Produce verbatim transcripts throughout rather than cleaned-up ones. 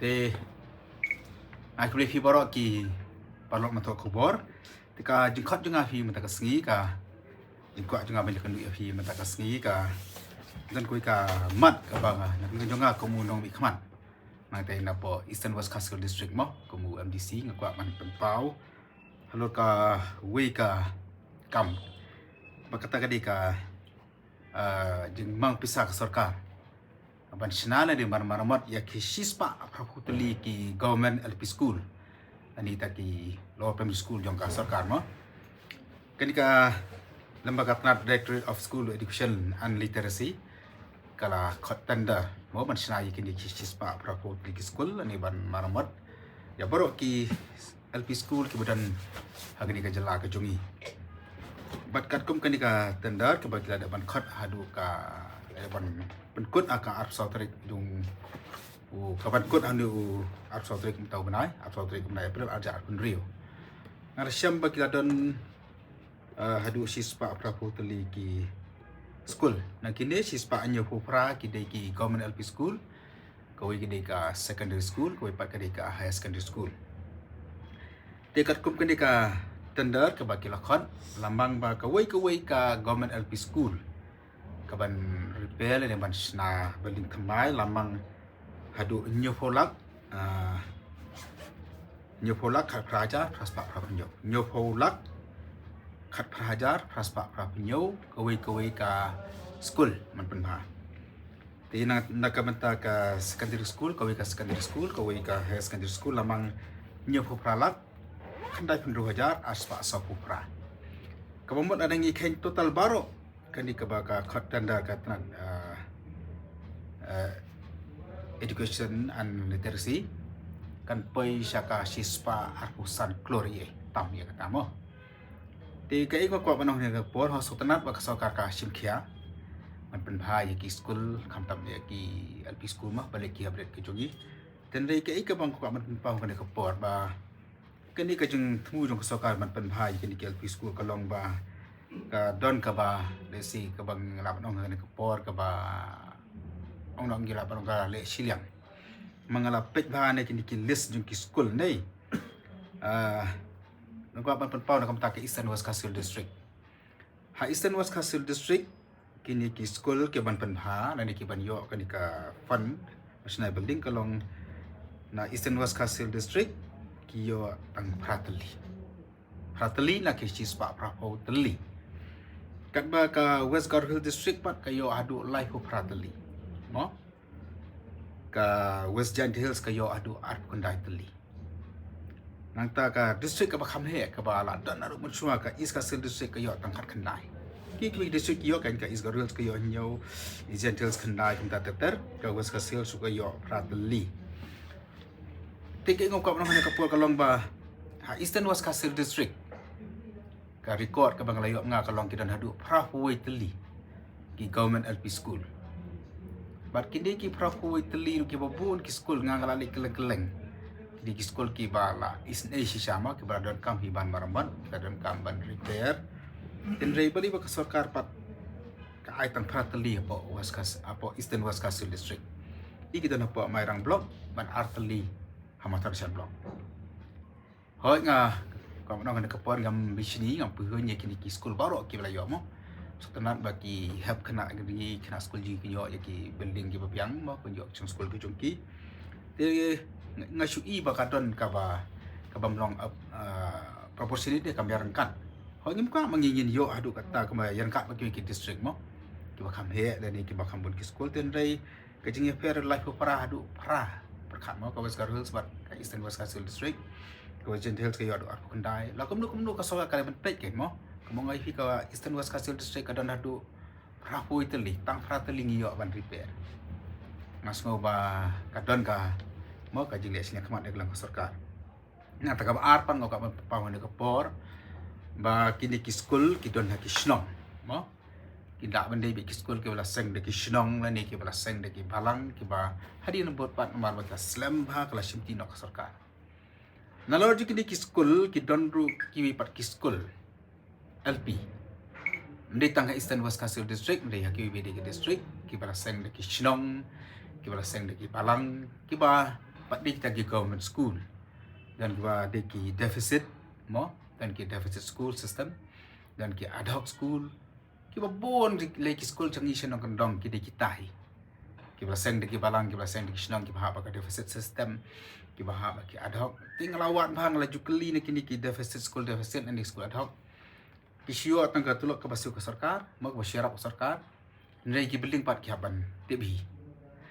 Te ai khublei phi baroh ki paralok mynta ka khubor. Te ka jingkhot jong nga phi mynta ka sngi, ka jingkhot jong nga ban ïakynduh ïa phi mynta ka sngi ka don kawei ka mat kaba nga, na ka jong nga kum u nongmihkhmat, nangta napoh Eastern West Khasi Hills District mo, kum u M D C nga kwah ban pynpaw halor kawei ka kam ba kata ka dei ka, ah, jingmang pisa ka sorkar ban shna lane ban maramot ïa ki shispah phra phew tylli ki government L P school, ani ta ki lower primary school jong ka sorkar mo. Kane ka lem bad ka tnat Directorate of School Education and Literacy ka la khot tender mo ban shna ïa kine ki shispah phra phew tylli ki school, ani ban maramot ïa baroh ki L P school kiba don ha kane ka jylla ka jong ngi. Bad katkum kane ka tender kaba ki la dep ban khot haduh ka, eh, ban pynkut ha ka arphew saw tarik jong u, ka ban kut haduh u arphew saw tarik mynta u bnai, arphew saw tarik mynta April arhajar arphew hynriew. Nga la shem ba ki la don, eh, haduh shispah phra phew tylli ki school. Na kine shispah hynñiew phew phra ki dei ki government L P school, kawei ka dei ka secondary school, kawei pat ka dei ka higher secondary school. Te katkum kane ka tender kaba ki la khot, la mang ba kawei kawei ka government L P school ka ban repair lane ban shna building thymmai la mang haduh hynñiew phew lak, ah, hynñiew phew lak khatphra hajar phra spah phra phew hynñiew. Hynñiew phew lak khatphra hajar phra spah phra phew hynñiew, kawei kawei ka school ban pynbha. Te na, na ka bynta ka secondary school, kawei ka secondary school, kawei ka higher secondary school la mang hynñiew phew phra lak khyndai phew hynriew hajar ar spah saw phew phra. Kaba mut lada ngi kheiñ total baroh kane kaba ka khot tender ka tnat, ah, ah, education and literacy kan poi sha ka shispah arphew san klur ïa tam ïa kata mo. Te kaei nga kwah ban ong ha kane ka por, ha sngewtynnat ba ka sorkar ka shim khia ban pynbha ïa ki school, khamtam ïa ki L P school mo, balei ki hapdeng ka jong ngi. Te hynrei kaei kaba nga kwah ban pynpaw ha kane ka por ba kane ka jingthmu jong ka sorkar ban pynbha ïa kine ki L P school ka long ba ka don kaba lehse kaba nga lah ban ong ha kane ka por kaba ong nong ngi lah ban ong ka leh shiliang. Ma nga la peit bha ne kine ki list jong ki school ne. Ah, nga kwah ban pynpaw na ka bynta ka Eastern West Khasi Hills District. Ha Eastern West Khasi Hills District kine ki school ki ban pynbha lane ki ban ïoh kane ka fund ba shna building ka long na Eastern West Khasi Hills District ki ïoh tang phra tylli. Phra tylli na ki shispah phra phew tylli. Katba ka West Garo Hills District pat ka ïoh haduh laiphew phra tylli. Mo? Ka West Jaintia Hills ka ïoh haduh arphew khyndai tylli. Nangta ka district kaba kham heh kaba la don naduh mynshuwa ka East Khasi Hills District ka ïoh tang khatkhyndai. Ki, ki district ki ïoh kan ka East Garo Hills ka ïoh hynñiew, East Jaintia Hills khyndai, kumta ter ter, ka West Khasi Hills ka ïoh phra tylli. Te kaei nga kwah ban ong ha kane ka por ka long ba ha Eastern West Khasi Hills District ka record kaba nga la ïoh nga ka long ki don haduh phra phew wei tylli ki government L P school. Bad kine ki phra phew wei tylli ruh kiba bun ki school nga, nga la leh kylleng kylleng. Kine ki school kiba la isynei shisha mo, kiba la donkam hi ban maramot, kiba donkam ban repair. Hynrei balei ba ka sorkar pat ka ai tang phra tylli hapoh West Khas, hapoh Eastern West Khasi Hills District. Ïa ki don hapoh Mairang Block bad ar tylli ha Mawthadraishan Block. Hooid nga, ka mano nga ka por ngam bishni, ngam pyrshah ïa kine ki school baroh kiba la ïoh mo. Sngewtynnat ba ki hep khynnah, kine khynnah school jong ki kin ïoh ïa ki building kiba biang mo, kin ïoh ki skul ki jong ki. Te nga shu i ba ka don kaba, kaba ym long, uh, proportionate, kam ïaryngkat. Hooid ngim kwah ma ngi ngin ïoh haduh katta kaba ïaryngkat bad ki district mo, kiba kham heh lane kiba kham bun ki school. Te hynrei ka jingïapher laiphew phra haduh phra pyrkhat mo, ka West Garo Hills bad ka Eastern West Khasi Hills District. Ka West Jaintia Hills ka ïoh haduh arphew khyndai. La kumno kumno ka sorkar ka dei ban peit kein mo. Kumno nga ïa phi ka Eastern West Khasi Hills District ka don haduh phra phew tylli, tang phra tylli ngi ïoh ban repair. Nga sngew ba ka don ka mo ka jingleh shiliang khmat na ka liang ka sorkar. Nangta kaba ar pat nga kwah ban pynpaw ha kane ka por ba kine ki school ki don ha ki shnong mo. Ki lah ban dei beit ki school kiba la seng da ki shnong lane kiba la seng da ki balang kiba hadien bad pat namar ba ka slem bha ka la shimti noh ka sorkar. Nalor jong kine ki school ki don ruh kiwei pat ki school L P. Ym dei tang ha Eastern West Khasi Hills District, ym dei ha kiwei kiwei de ki district kiba la seng da ki shnong, kiba la seng da ki balang, kiba pat dei kita ki government school. Don kiba dei ki deficit, mo, don ki deficit school system, don ki ad hoc school. Kiba bun lei ki school jong ngi shnong kyndong ki dei kita hi. Kiba la seng da ki balang, kiba la seng da ki shnong, kiba hap ba ka deficit system, kiba hap ba ki ad hoc. Te nga la wad bha, nga la ju kylli na kine ki deficit school, deficit na ki school ad hoc. Ki shu ïoh tang ka tulop kaba siew ka sorkar, mo, kaba shu ïarap ka sorkar. Hynrei ki building pat ki hap ban tip hi.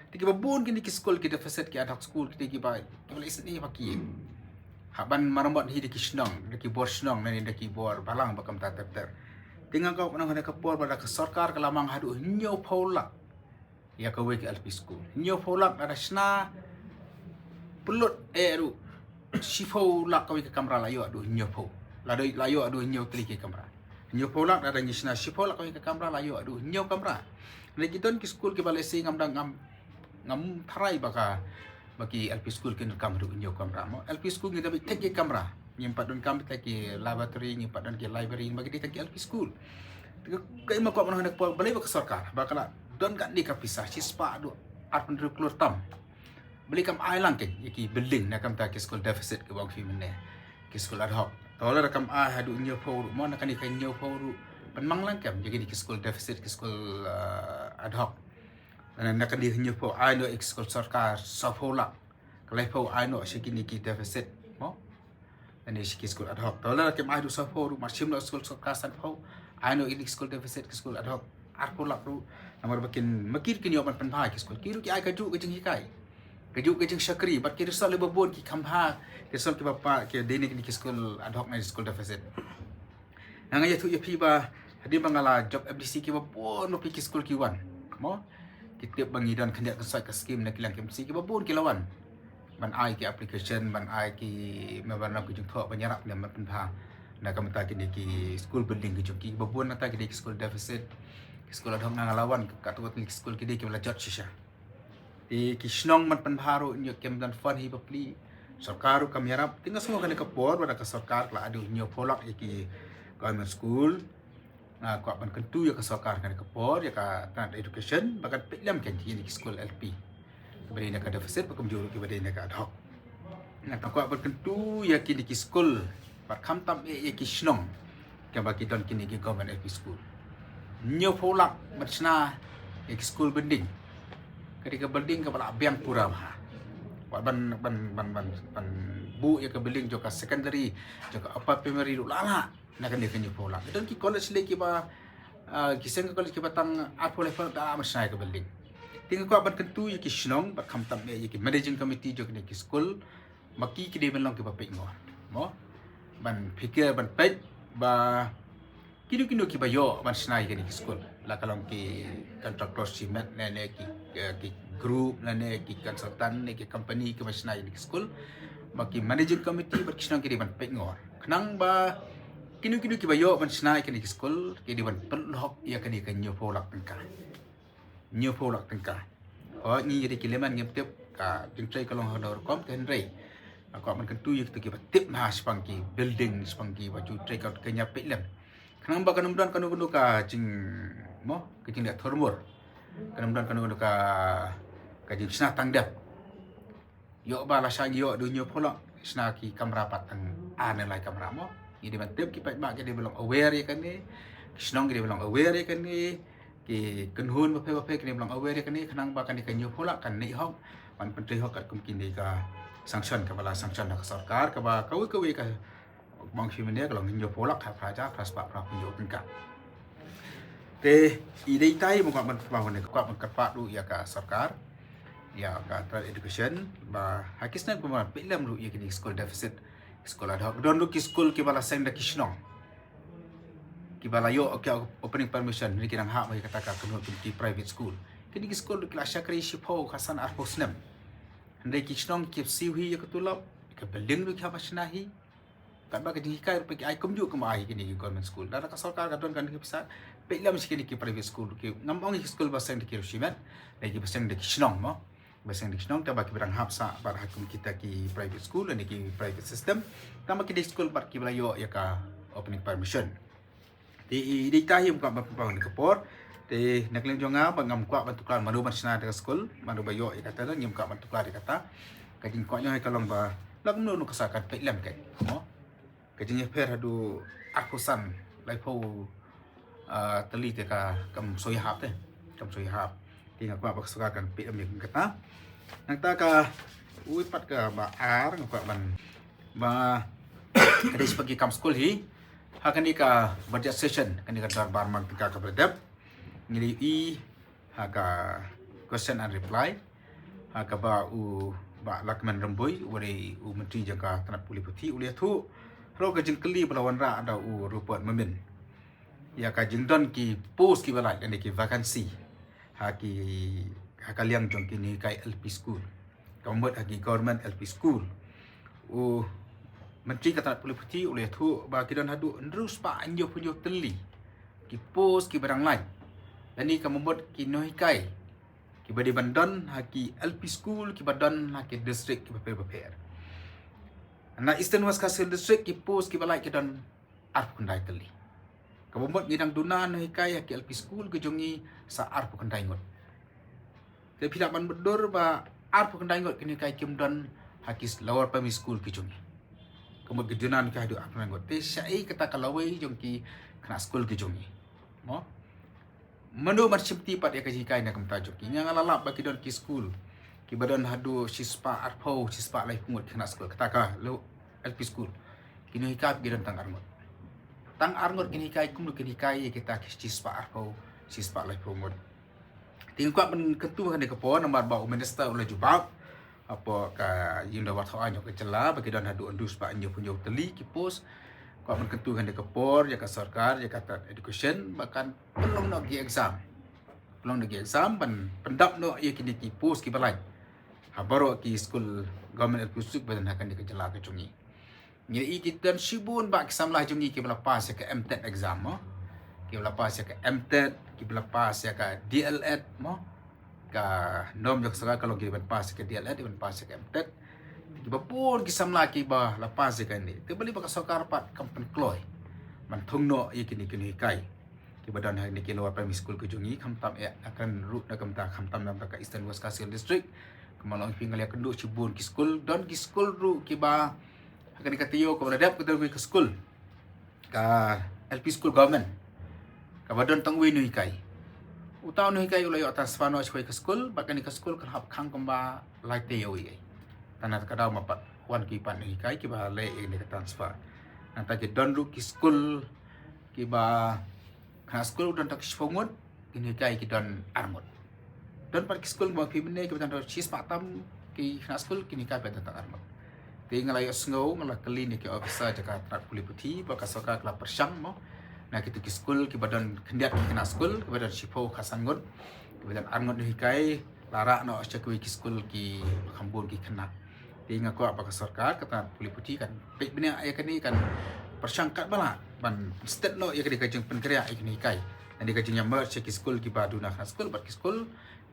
Te kiba bun kine ki school ki deficit, ki ad hoc school, kine kiba, kiba la isynei ba ki hap ban maramot hi da ki shnong, da ki bor shnong, ne da ki bor balang ba kumta ter ter. Te nga kwah ban ong ha kane ka por ba da ka sorkar ka la mang haduh hynñiewphew lak ïa kawei ka L P school. Hynñiewphew lak, lada shna pynlut, eh, haduh shiphew lak kawei ka kamra, la ïoh haduh hynñiewphew. Lada, la ïoh haduh hynñiew tylli ki kamra. Hynñiewphew lak, lada ngi shna shiphew lak kawei ka kamra, la ïoh haduh hynñiew kamra. Lada ki don ki school kiba lehse ngam dang, ngam, ngam tharai ba ka, ba ki L P school kin donkam haduh hynñiew kamra, mo. L P school ngi dei ban thik ki kamra. Ngim pat donkam kita ki laboratory, ngim pat don ki library, ba ki dei tang ki L P school. Te ka, ka, nga kwah ban ong ha kane ka por, balei ba ka sorkar ba ka la don katne ka pisa shispah haduh arphew hynriew klur tam, balei kam ai lang keiñ ïa ki building na ka bynta ki school deficit kiba ong phi mynne, ki school ad hoc. To lada kam ai haduh hynñiewphew ruh, mo, na kane ka hynñiewphew ruh, pynmang lang keiñ ïa kine ki school deficit, ki school, uh, ad hoc. Na, na kane ka hynñiewphew, ai noh ïa ki school sorkar sawphew lak. Ka laiphew ai noh sha kine ki deficit, mo, lane sha ki school ad hoc. To lada kim ai haduh sawphew ruh, mar shim noh school sorkar sanphew, ai noh ïa ki school deficit, ki school ad hoc arphew lak ruh. Namar ba kin, ma ki ruh kin ïoh ban pynbha ïa ki school. Ki ruh ki ai kajuh ka jinghikai, kajuh ka jingshakri, bad ki result kiba bun ki kham bha ki result kiba pat ki dei na kine ki school ad hoc ne school deficit. Nga, nga ïathuh ïa phi ba hadien ba nga la jop M D C, kiba bun ma phi ki school ki wan, mo. Ki tip ba ngi don khyndiat khynsoit ka scheme na ki liang ki M D C, kiba bun ki la wan ban ai ki application, ban ai ki memorandum ki jingthoh ban ïarap ne ban pynbha na ka bynta kine ki school building ki jong ki. Kiba bun nangta ki dei ki school deficit, ki school ad hoc. Nga, nga la wan katto katne ki school ki dei kiba la jot shisha. Te ki shnong ban pynbha ruh ngi kim don fund hi bapli. Sorkar ruh kam ïarap. Te nga sngew kane ka por ba da ka sorkar ka la ai haduh hynñiewphew lak ïa ki government school. Nga kwah ban kyntu ïa ka sorkar kane ka por, ïa ka tnat education, ba kan peit lem keiñ ïa kine ki school L P kiba dei na ka deficit, ba kumjuh ruh kiba dei na ka ad hoc. Nga kwah ban kyntu ïa kine ki school, bad khamtam eh ïa ki shnong kiba ki don kine ki government L P school. Hynñiewphew lak ban shna ïa ki school building. Ka dei ka building kaba la biang pura bha. Wat ban, ban, ban, ban, ban buh ïa ka building jong ka secondary, jong ka upper primary ruh la lah na kane ka hynñiewphew lak. Don ki college lei kiba, ah, ki seng ka college kiba tang arphew laiphew lak da ban shna ïa ka building. Te nga kwah ban kyntu ïa ki shnong, bad khamtam eh ïa ki managing committee jong kine ki school, ba ki, ki dei ban long kiba peit ngor, mo, ban pyrkhat, ban peit ba kino kino kiba ïoh ban shna ïa kine ki school, la ka long ki contractor shimet ne, ne ki, eh, ki group ne, ne ki consultant ne ki company kiba shna ïa kine ki school, ba ki managing committee bad ki shnong ki dei ban peit ngor, khnang ba kino kino kiba ïoh ban shna ïa kine ki school ki dei ban pynlong ïa kane ka hynñiewphew lak tyngka. Hynñiewphew lak tyngka. Hooid, ngi ïa ki layman ngim tip ka jingtrei ka long ha kano ka rukom, hynrei nga kwah ban kyntu ïa kito kiba tip bha shaphang ki building, shaphang kiba ju trei ka, ka ïa peit lem, khnang ba kan ym don kano kano ka jing, mo, ka jingleh thurmur, kan ym don kano kano ka, ka jingshna tang dep. Ïoh ba lashai ngi ïoh haduh hynñiewphew lak, shna ki kamra pat tang ar ne lai kamra, mo. Ngi dei ban tip, ki paidbah ki dei ban long aware ïa kane, ki shnong ki dei ban long aware ïa kane, ki kynhun bapher bapher ki dei ban long aware ïa kane, khnang ba kane ka hynñiewphew lak kan neh hok, ban pyntrei hok katkum kine ka sanction kaba la sanction da ka sorkar, kaba kawei kawei ka bang shi mynne ka long hynñiewphew lak, ha phra hajar phra spah phra phew hynñiew tyngka. Te i dei ita hi ba nga kwah ban kyrpad, kwah ban kyrpad ruh ïa ka sorkar, ïa ka tnat education, ba ha ki snem kumne peit lem ruh ïa kine ki school deficit, school ad hoc. Don ruh ki school kiba la seng da ki shnong, kiba la ïoh ka opening permission, hynrei ki dang hap ïa kata ka kynhun kum ki private school. Kine ki school ruh ki la shakri shiphew, khatsan, arphew snem, hynrei ki shnong kim siew hi ïa ka tulop, ka building ruh ki hap ban shna hi. Katba ka jinghikai ruh pat ki ai kumjuh kumba ai kine ki government school. Lada ka sorkar ka don kane ka pisa, peit lem sha kine ki private school, ki, ngam ong ki school ba seng da ki riew shimet, da kiba seng da ki shnong, mo, ba seng da ki shnong, tangba kiba dang hap sah bad ha kum kita ki private school ne ki private system, tangba ki dei school pat kiba la ïoh ïa ka opening permission. Te i dei ita hi ba nga kwah ban pynpaw ha kane ka por. Te na ka liang jong nga ba ngam kwah ban tuklar mano ban shna ïa ka school, mano ba ïoh ïa kata, ngim kwah ban tuklar ïa kata. Ka jingkwah jong ngi ka long ba la kumno kumno ka sorkar kan peit lem keiñ, mo. Ka jingïapher haduh arphew san, laiphew, ah, tylli te ka kam soi hap te. Kam soi hap. Te nga kwah ba ka sorkar kan peit lem ïa kata. Nangta kawei pat kaba ar nga kwah ban ba ka dei shaphang ki kam skul hi. Ha kane ka budget session, kane ka dorbar mang tyngka kaba la dep, ngi la ïohi ha ka question and reply ha kaba u Bah Lahkmen Rymbui, u dei u Myntri jong ka tnat pule puthi, u la ïathuh halor ka jingkylli ba la wanrah da u Rupert Momin ïa ka jingdon ki post kiba lait lane ki vacancy ha ki, ha ka liang jong ki nonghikai L P school, ka mut ha ki government L P school. U Myntri ka tnat pule puthi u la ïathuh ba ki don haduh hynriew spah hynñiew phew hynñiew tylli ki post kiba dang lait, lane ka mut ki nonghikai kiba dei ban don ha ki L P school kiba don ha ki district kiba pher bapher. Na Eastern West Khasi Hills District ki post kiba lait ki don arphew khyndai tylli. Kaba mut ngi dang duna nonghikai ha ki L P school ki jong ngi sa arphew khyndai ngut. Te phi lah ban mutdur ba arphew khyndai ngut ki nonghikai kim don ha ki lower primary school ki jong ngi. Ka mut ngi duna nonghikai haduh arphew khyndai ngut. Te shaei kata ka lawei jong ki khynnah skul ki jong ngi, mo? Mano ban shimti pat ïa ka jinghikai na ka bynta jong ki? Nga nga la lap ba ki don ki skul kiba don haduh shispah arphew, shispah laiphew ngut ki khynnah skul, kata ka L P school. Ki nonghikai ki don tang arngut. Tang arngut ki nonghikai, kumno kin hikai ïa kita ki shispah arphew, shispah laiphew ngut? Te nga kwah ban kyntu ha kane ka por namar ba u minister u la jubab hapoh ka Ïing Dorbar Thaw Aiñ ka jylla ba ki don haduh hynriew spah hynñiew phew hynñiew tylli ki post. Kwah ban kyntu ha kane ka por ïa ka sorkar, ïa ka tnat education, ba kan pynlong noh ki exam, pynlong noh ki exam ban pyndap noh ïa kine ki post kiba lait ha baroh ki skul government L P school ba don ha kane ka jylla ka jong ngi. Ngi ïohi ki don shibun bah ki samla jong ngi kiba la pass ïa ka M TET exam, mo, kiba la pass ïa ka M TET, kiba la pass ïa ka D L Ed, mo. Ka norm jong ka sorkar ka long ki ban pass ïa ka D L Ed, ban pass ïa ka M TET. Kiba bun ki samla kiba la pass ïa kane. Te balei ba ka sorkar pat kam pynkloi ban thung noh ïa kine ki nonghikai kiba don ha kine ki lower primary school ki jong ngi, khamtam eh na ka ruh na ka bynta, khamtam na ka bynta ka Eastern West Khasi Hills District. Kumba long phi, nga la ïakynduh shibun ki skul, don ki skul ruh kiba ha kane ka taïew kaba la dep ka don kawei ka skul, ka L P school government, kaba don tang uwei u nonghikai. Uta u nonghikai u la ïoh transfer noh sha kawei ka skul, bad kane ka skul ka la hap khang kumba lai taïew ïa. Tang na kata ka daw ma pat wan ki pat nonghikai kiba leh ïa kane ka transfer. Nangta ki don ruh ki skul kiba khynnah skul don tang shiphew ngut, ki nonghikai ki don arngut. Don pat ki skul ba phi mynne kiba tang shispah tam ki khynnah skul, ki nonghikai pat don tang arngut. Te nga la ïohsngew, nga la kylli na ki officer jong ka tnat pule puthi ba ka sorkar ka la pyrshang, mo, na kitu ki skul kiba don khyndiat ki khynnah skul, kiba don shiphew khatsan ngut, kiba don arngut nonghikai, la rah noh sha kiwei ki skul kiba kham bun ki khynnah. Te nga kwah ba ka sorkar, ka tnat pule puthi kan peit bniah ïa kane, kan pyrshang katba lah ban stet noh ïa kane ka jingpynkhreh ïa ki nonghikai, ïa kane ka jingïamerge ïa ki skul kiba duna khynnah skul bad ki skul,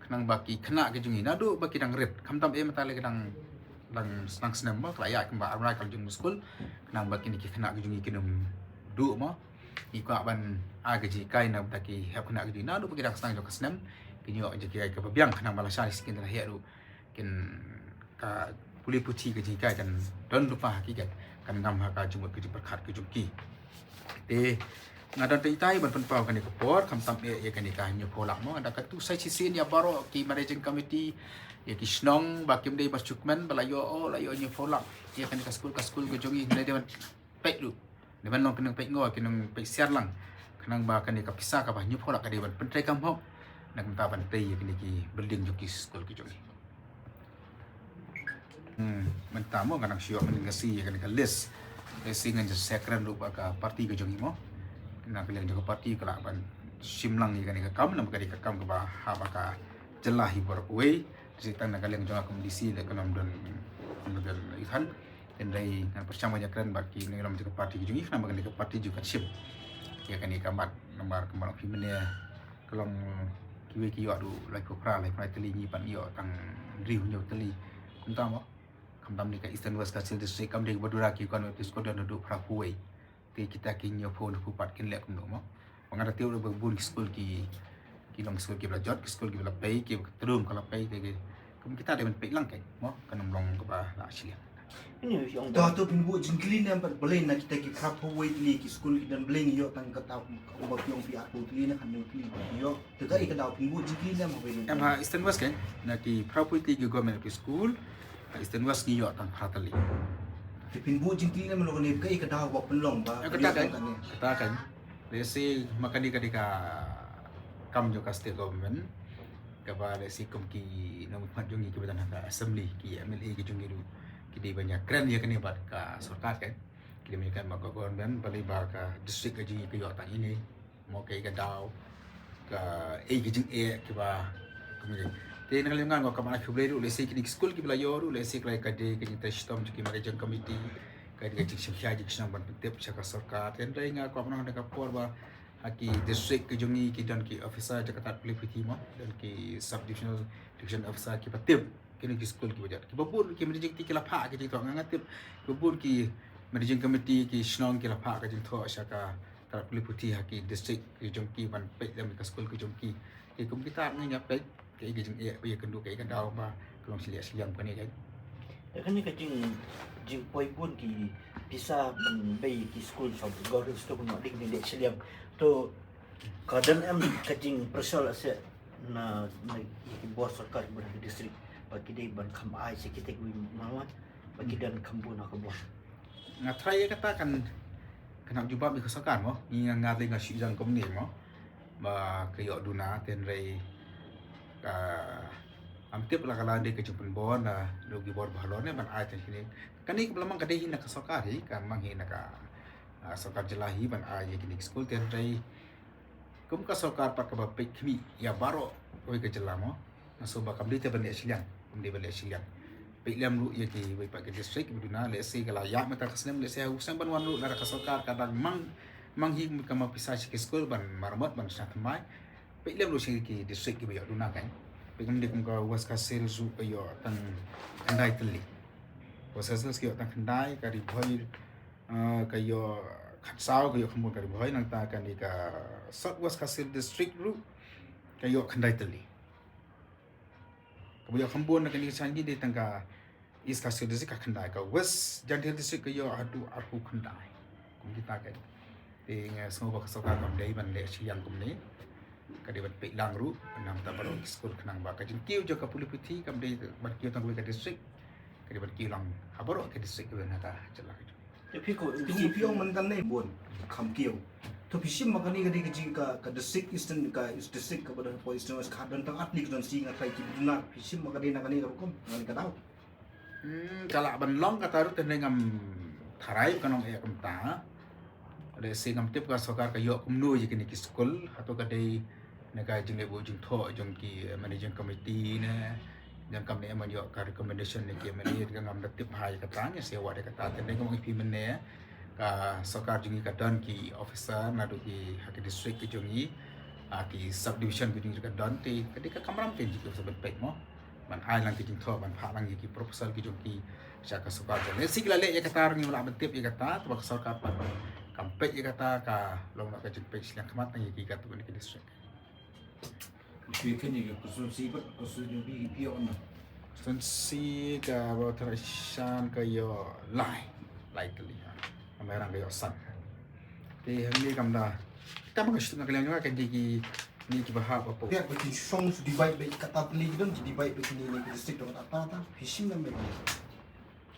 khnang ba ki khynnah ki jong ngi naduh ba ki dang rit, khamtam eh mynta lei ki dang, dang sdang snem, mo, ka la ïaid kumba ar bnai ka la jong skul, khnang ba kine ki khynnah ki jong ngi kin ym duh, mo. Ngi kwah ban ai ka jinghikai na ka bynta ki hep khynnah ki jong ngi naduh ba ki dang sdang jong ka snem, kin ïoh jinghikai kaba biang, khnang ba lashai shisien kin heh ruh, kin, ka pule puthi ka jinghikai kan don lypa ha ki, kan, kan ngam ha ka jingmut ka jingpyrkhat ka jong ki. Te nga don tang itai ban pynpaw kane ka por, khamtam eh ïa kane ka hynñiewphew lak, mo. Nga da kyntu sa shisien ïa baroh ki managing committee, ïa ki shnong ba kim dei ba shu kmen ba la ïoh, oh, la ïoh hynñiewphew lak ïa kane ka skul, ka skul ka jong ngi, ngi dei ban peit ruh, dei ban long ki nongpeit ngor, ki nongpeit siar lang, khnang ba kane ka pisa kaba hynñiewphew lak ka dei ban pyntreikam hok na ka bynta ban tei ïa kine ki building jong ki skul ki jong ngi. Hmm, mynta, mo, nga nang shu ïoh mynta ka sngi ïa kane ka list. Ka sngi ngan jin share kren ruh bad ka party ka jong ngi, mo. Na ka liang jong ka party ka lah ban shim lang ïa kane ka kam, namar ka dei ka kam kaba hap ha ka jylla hi baroh kawei. Shi tang na ka liang jong nga kum D C lei kan ym don, ym don ïa than. Hynrei ngan pyrshang ban ïakren bad ki nongïalam jong ka party ka jong ngi, khnang ba kane ka party jong ngi kan shim ïa kane ka mat, namar kumba long phi mynne ka long kiwei ki ïoh haduh laiphew phra, laiphew phra tylli, ngi pat ngi ïoh tang hynriew hynñiew tylli. Kumta, mo, khamtam ne ka Eastern West Khasi Hills District kam dei kaba duna ki convent school, don haduh phraphew wei. Te kita ki hynñiewphew, hynñiewphew pat kin leh kumno, mo? Ba nga da tip ruh ba bun ki skul ki, ki long ki skul kiba la jot, ki skul kiba la pei, kiba ka trum ka la pei, te ki, kum kita dei ban peit lang keiñ, mo, kan ym long kaba To, to phin buh jingkylli ne em pat balei na kita ki phra phew wei tylli ki skul ki don, balei ngi ïoh tang kata, kumba phi ong phi arphew tylli ne hynñiew tylli ngi ïoh. To kaei ka daw phin buh jingkylli ne em ha wei ne? Em ha Eastern West kan, na ki phra phew tylli ki government L P school ha Eastern West ngi ïoh tang phra tylli. Te phin buh jingkylli ne em, lo kane kaei ka daw ba pynlong ba kata kan, kata kan. Lehse ma kane ka dei ka kam jong ka state government, kaba lehse kum ki nongmihkhmat jong ngi kiba don ha ka assembly, ki M L A ki jong ngi ruh ki dei ban ïakren ïa kane bad ka sorkar kan. Ki dei ban ïakren bad ka government balei ba ka district ka jong ngi ka ïoh tang ine, mo, kaei ka daw, kaei ka jingeh kiba kumne. Te na ka liang nga nga kwah ban ai khublei ruh, lehse kine ki skul kiba la ïoh ruh lehse ka la ïa ka dei ka jingtrei shitom jong ki managing committee, ka dei ka jingsngewkhia jingsngew ban pyntip sha ka sorkar. Te hynrei nga kwah ban ong ha ka por ba ha ki district ki jong ngi ki don ki officer jong ka tad pule pule, mo, don ki sub divisional, division officer kiba tip kine ki skul kiba jot. Kiba bun ki managing committee ki la phah ki jingthoh, nga nga tip kiba bun ki managing committee ki shnong ki la phah ka jingthoh sha ka tad pule pule ha ki district ki jong ki ban peit lem ka skul ki jong ki. Ki kum kita ngi ïa peit kaei ka jingeh, ïakynduh kaei ka daw ba ka long shiliang shiliang kane kan. Te kane ka jing, jingpoi bun ki pisa ban bei ki skul sha government school, kumno dei ne leh shiliang. To ka don em ka jingpyrshah lehse na, na ki bor sorkar kiba ha ki district ba ki dei ban kham ai sha kita kiwei malwat ba ki don kham bun ha ka bor? Nga tharai ïa kata kan, kan hap jubab ïa ka sorkar, mo. Ngi nga, nga dei nga shu ïa jang kumne, mo, ba ka ïoh duna, te hynrei ka, ngam tip la ka la dei ka jingpynbor na ruh ki bor bahalor ne ban ai tang shine. Kane ka ba la mang ka dei hi na ka sorkar hi, ka mang hi na ka, ah, sorkar jylla hi ban ai ïa kine ki skul, te hynrei kum ka sorkar pat kaba peit khmih ïa baroh kawei ka jylla, mo. Nga sngew ba kam dei te ban leh shiliang, kam dei ban leh shiliang. Peit lem ruh ïa kiwei pat ki district kiba duna, lehse ka la ïaid mynta ka snem, lehse ha u snem ban wan ruh lada ka sorkar ka dang mang, mang hi kama pisa sha ki skul ban maramot ban shna thymmai. Peit lem ruh sha ki district kiba ïoh duna kan. Peit kam dei kum ka West Khasi Hills ruh ka ïoh tang khyndai tylli. West Khasi Hills ka ïoh tang khyndai, ka Ri Bhoi, ah, ka ïoh khatsaw, ka ïoh kham bun ka Ri Bhoi, nangta kane ka South West Khasi Hills District ruh ka ïoh khyndai tylli. Kaba ïoh kham bun na kane ka shnong ngi dei tang ka East Khasi Hills District ka khyndai, ka West Jaintia Hills District ka ïoh haduh arphew khyndai. Kum kita kan. Te nga sngew ba ka sorkar kam dei ban leh shiliang kumne. Ka dei ban peit lang ruh na ka bynta baroh ki skul khnang ba ka jingkiew jong ka pule puthi kam dei ban kiew tang kawei ka district, ka dei ban kiew lang ha baroh ki district kiba na ka jylla ka jong. Te phi ko, phi, phi ong mynta ne bun kham kiew. To phi shim ba kane ka dei ka jing ka, ka district Eastern, ka East District kaba don hapoh Eastern West ka don tang artylli constituency, nga tharai kiba duna, phi shim ba ka dei na kane ka rukom, na kane ka daw? Hmm, ka lah ban long kata ruh, te hynrei ngam tharai ka nong eh kumta. Lehse ngam tip ka sorkar ka ïoh kumno ïa kine ki skul, hato ka dei na ka jingleh buh jingthoh jong ki managing committee ne, jong kam ne em ban ïoh ka recommendation ne ki M L A, ka ngam da tip bha ïa kata, ngi sa ïa wad ïa kata. Te hynrei kumba nga ong ïa phi mynne, ka sorkar jong ngi ka don ki officer naduh ki ha ki district ki jong ngi, ha ki subdivision ki jong ngi ka don, te ka dei ka kamram ka jong ki officer ban peit mo. Ban ai lang ki jingthoh, ban phah lang ïa ki proposal ki jong ki sha ka sorkar. Lehse ki la leh ïa kata, ngi la ban tip ïa kata, te ba ka sorkar pat kam peit ïa kata, ka long na ka jingpeit shiliang khmat na ïa ki katto katne ki district. Phi kane ka constituency pat, constituency phi, phi ïoh na? Constituency kaba tharai shan ka ïoh lai, lai tylli ha. Ka Mairang ka ïoh san. Te hangne kam da. Kita ma ka shu na ka liang jong nga kan dei ki, ni kiba hap hapoh. Phi ba kin shong shu divide ba kata pynlong ki don, ki divide ba kine ki district don kata ta, phi shim na me.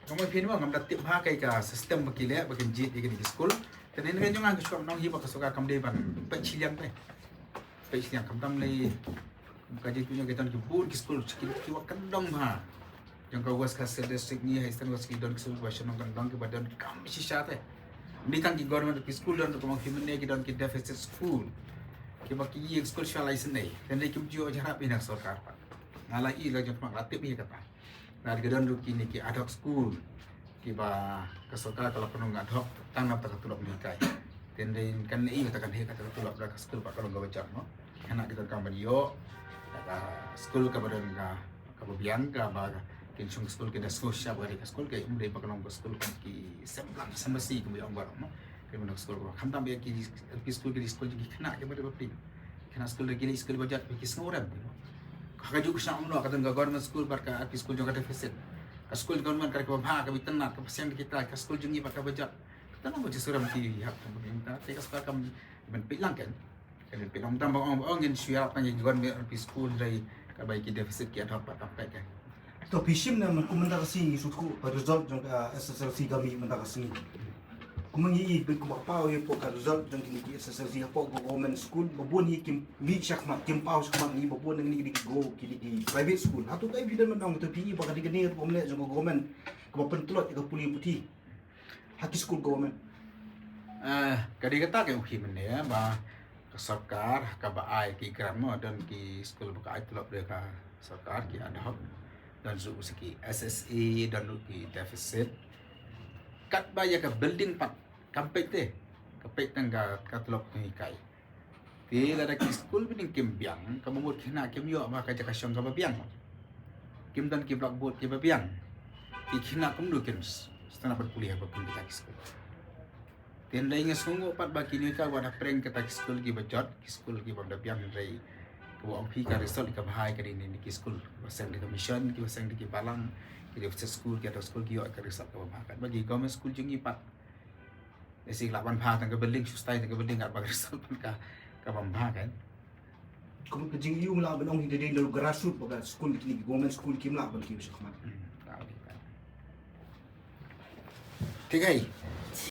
Ka mo phi ni ma ngam da tip ha kai ka system ba ki leh ba kin jied ïa kine ki skul. Te ne ngan jong nga ka shu nong hi ba ka sorkar kam dei ban peit shiliang te. Peit shiliang khamtam lei. Ka jingkynnoh ki don ki bun ki skul ki, ki wa kyndong ha. Jong ka West Khasi District ni ha Eastern West ki don ki skul ba shnong kyndong kiba don kam shisha te. Ni tang ki government ki skul don, ka mo phi mynne ki don ki deficit school. Kiba ki ïing skul sha lai sene. Te ne kim ju ïarap ïa na sorkar pat. Nga la i la jong ma la tip ïa kata. Nga ki don ruh kine ki ad hoc school kiba ka sorkar ka la pynlong ad hoc tang na bynta ka tulop ne kai. Te hynrei kan leh ïa kata kan heh kata ka tulop da ka skul ba ka long kaba jam mo. Ki khynnah ki donkam ban ïoh da ka skul kaba don ka, kaba biang kaba kin shong skul, kin da skul sha ba ka skul ka um dei ba ka long ba skul ki sem lang sem basi kumba ong baroh mo. Kin ba skul ba khamtam ba ki L P school ki skul ki khynnah kiba dei ba pyn. Khynnah skul da ki leh skul ba jot ki sngew rem. Ka ka juk sha umno ka don ka government school bad ka L P school jong ka deficit. Ka skul government ka dei kaba bha, kaba itynnad, kaba seng da kita, ka skul jong ngi pat kaba jot. Kata nang ba ju suram ki hap tam ba mynta te ka skul kam ban peit lang kan. Kan peit lang tam ba ong ba ong ngin shu ïarap tang ïa ki government L P school dei kaba ki deficit ki ad hoc pat kam peit kan. To phi shim ne man kum mynta ka sngi shu tkuh ka result jong ka S S L C ka mih mynta ka sngi. Kumne ngi i bad kumba paw ïa pok ka result jong kine ki S S L C hapoh ka government school ba bun hi kim mih shakhmat, kim paw shakhmat, ngi ba bun ngi ki dei ki go ki dei ki private school. Hato kaei phi don ban ong, to phi i ba ka dei kane ka rukom leh jong ka government kaba pyntlot ïa ka pule puthi ha ki school government. Ah, ka dei kata ka u khim ne ba ka sorkar kaba ai ki grant mo, don ki school ba ka ai tlot da ka sorkar ki ad hoc, don su ki S S A, don su ki deficit. Katba ïa ka building pat kam peit te, ka peit tang ka, ka tlot ngi kai. Te lada ki school building kim biang, kaba mut ki khynnah kim ïoh ba ka jaka shong kaba biang. Kim don ki blackboard kiba biang. Ki khynnah kumno kin s-, sdang ban pule haba kin kita ki school. Te hynrei nga sngewnguh pat ba kine ka wat hapdeng kata ki school kiba jot, ki school kiba da biang hynrei kaba ong phi ka result kaba bha ka dei ne ki school ba seng da ka mission, kiba seng da ki balang, ki deficit school, ki ad hoc school ki ïoh ka result kaba bha. Katba ki government school jong ngi pat. Lehse lah ban bha tang ka building, shu stai tang ka building, katba ka result pat ka, kabym bha kan. Kum ka jingïohi lah ban ong hi da dei na grassroots ba ka school kine ki government school kim lah ban kiew shakhmat. Hmm, ka dei kan. Thik hai.